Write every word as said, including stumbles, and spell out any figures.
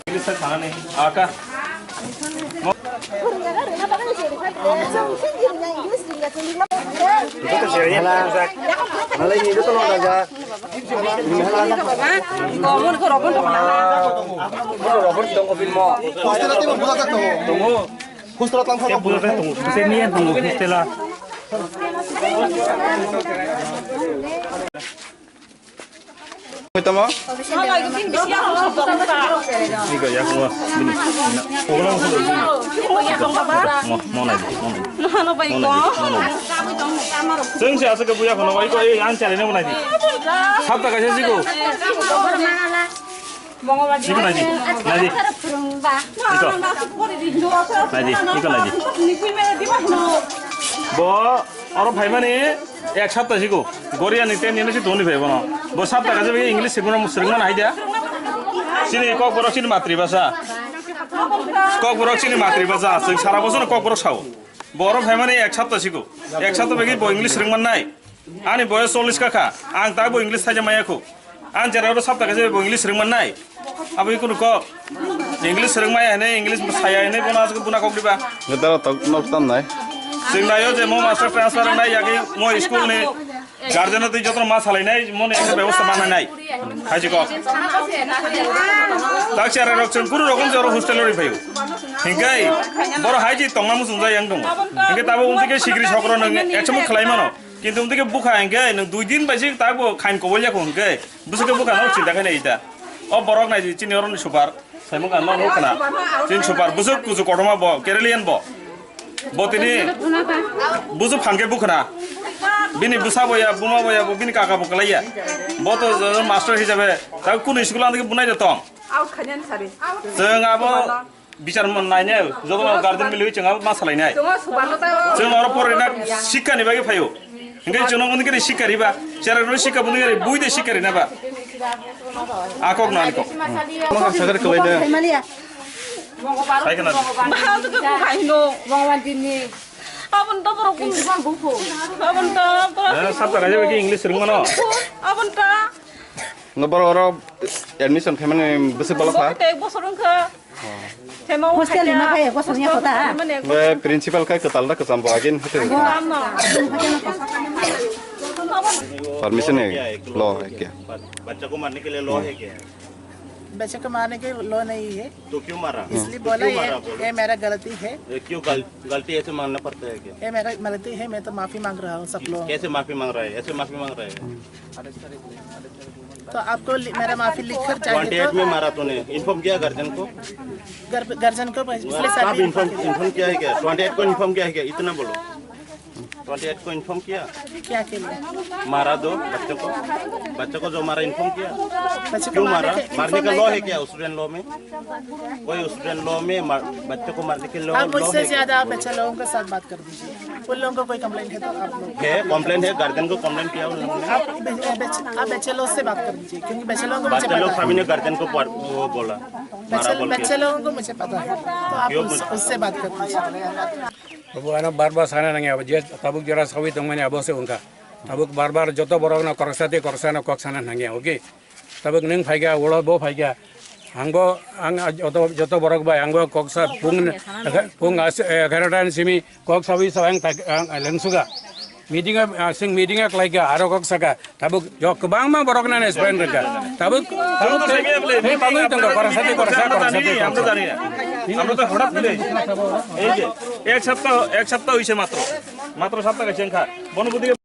English sa thangani. Aka. Joto seri ni tong jak. Malai ni joto no jak. Hala. Ko mon ko robon to na. Ko robon to ko bin mo. Hostel ati mo bula tak to. Tongo. Hostel tang sa. Bula tak to. Se ni tongo hostel a. Koi tamo? Ni ko yak mo bini. Program ko bini. Mo mo nai mo nai. Mo nai mo nai. Seng se asa ke buya kono bai ko ei an chale ne mo nai. Sapta kaisa siko. Iko nai di. Nai di. Iko. Nai di. Iko nai di. Bo oro phaimani. Ek sapta sigo, Goria ni ten ni si toni phai bono. Bo sapta kaje be English sirguna sirguna hai dia. Sini Kokborok sini matribhasha. Kokborok sini matribhasha. Sing sara bosor Kokborok sao. Boro phaimani ek sapta sigo. Ek sapta begi bo English sirgman nai. Ani boyos chollish kha kha. Ang ta bo English thaija maya khu. Ang jera oro sapta kaje bo English sirgman nai. Abo ikunu kok. English swrwngmaya hwnwi, English saya hwnwi bono aswk buna kok diba? Ngetara tok nok tamnai. Chwng naio je mo master transfer wngnai yagwi mo school ni guardian twi jotono ma salainai, moni ekta bebosta mananai. Haji kok. Tak chara rok chwng kunu rokom je oro hostel ori phaio. Hingkai boro haji tongma muchung jai yang tongo. Hingke tabo umtike sikri sokro nang ekchamo khlai mano. Kintu umtike bukha hingke nang dui din bai si tak bo khain kobol yakho hingke. Bwswk khe bwkha no chinta khaina ita. O borok nai di chini oroni super. Saimung ano nuk khna. Chini super bwswk kuchuk kotorma bo, Keralian bo. Bo tini bwswk phang khe bwkhna. Bini bwsa bo ya, buma bo ya, bo bini kaka bo kwlai ya. Bo to master hisabe ta kunu school andike bunai de tong. Out khanya ni sari. Chwng abo Bichar man nainai, joto no guardian milwi chwng abo ma salainai. Chwng oro porina sikha ni bagwi phaio. Hingke chwng no sikha riba, chera no sikha bundri bui de sikha rina ba. Akok na akok. Mo sakar kwlai de. Sai kana. Bahal tu ke bukai no. Abon to borok kun. Abon to borok. Eh, sabta kaje bagi English rung mano. Abon to. No boro oro admission khaimani bwswk bala kha. Te ek bosor wngkha. Hostel ni ma phai, bosor ni kota. Be principal kai kwtal da kwcham bo agin hete. Permission ni lo hai kya? बच्चा को मारने के लिए लॉ है क्या? बच्चे को मारने के लॉ नहीं है। तो क्यों मारा? इसलिए तो बोला क्यों ये, मारा बोलो? ये मेरा गलती है। ये क्यों गल-, गलती ऐसे मानना पड़ता है क्या? ये मेरा गलती है, मैं तो माफी मांग रहा हूँ सब लोग। कैसे माफी मांग रहा है? ऐसे माफी मांग रहा है? तो आपको लि-, मेरा माफी लिख कर चाहिए ट्वेंटी एट तो। में मारा तूने, इन्फॉर्म किया गार्जियन को? गार्जियन को पिछले साल कब भी इन्फॉर्म, इन्फॉर्म किया है क्या? ट्वेंटी एट को इन्फॉर्म किया है क्या? इतना बोलो। ट्वेंटी एट को इन्फॉर्म किया? क्या के लिए? मारा दो बच्चों को, बच्चों को जो मारा इन्फॉर्म किया? बच्चों को क्यों मारने मारा? के मारने का इन्फॉर्म लॉ नहीं है करना। क्या स्टूडेंट लॉ में? कोई स्टूडेंट लॉ में मार-, बच्चों को मारने के लॉ, आप लॉ मुझसे है क्या? ज्यादा बच्चे लोगों के साथ बात कर दीजिए। उन लोगों को कोई कंप्लेंट है तो आप लोग। है, कंप्लेंट है, गार्जियन को कंप्लेंट किया उन लोगों ने। आप बच-, बच-, आप बच्चे लोग से बात कर दीजिए, क्योंकि बच्चे लोगों को मुझे बच्चे लोग पता है। सभी ने गार्जियन को पर-, वो बोला, बच्चे, मारा बोल के। बच्चे लोगों को मुझे पता है, तो आप क्यों उस-, मुझे उससे बात कर दीजिए। Abo ano bar bar sana nangya, abo je tabuk jora sawi tongmani abo se wngkha. Tabuk bar bar joto borok no koroksa tei koroksa no kok sana nangya, okay? Tabuk nwng phaikha, ulo bo phaikha. Ang bo, ang joto, joto borok bai, ang bo kok sa pung, pung as-, egarota ni simi kok sawi sa ang phai-, ang lengsuga. Meeting a, ah, sing meeting a klaika, aro kok saka. Tabuk jo kwbangma borok nani explain rwkha. Tabuk, tabuk tei, tei bagwi tongo, koroksa tei koroksa, koroksa tei koroksa. আমরা তো হঠাৎ করে এই যে এক সপ্তাহ, এক সপ্তাহ হইছে মাত্র, মাত্র সাত টাকা চেন খা বনবুদ্ধি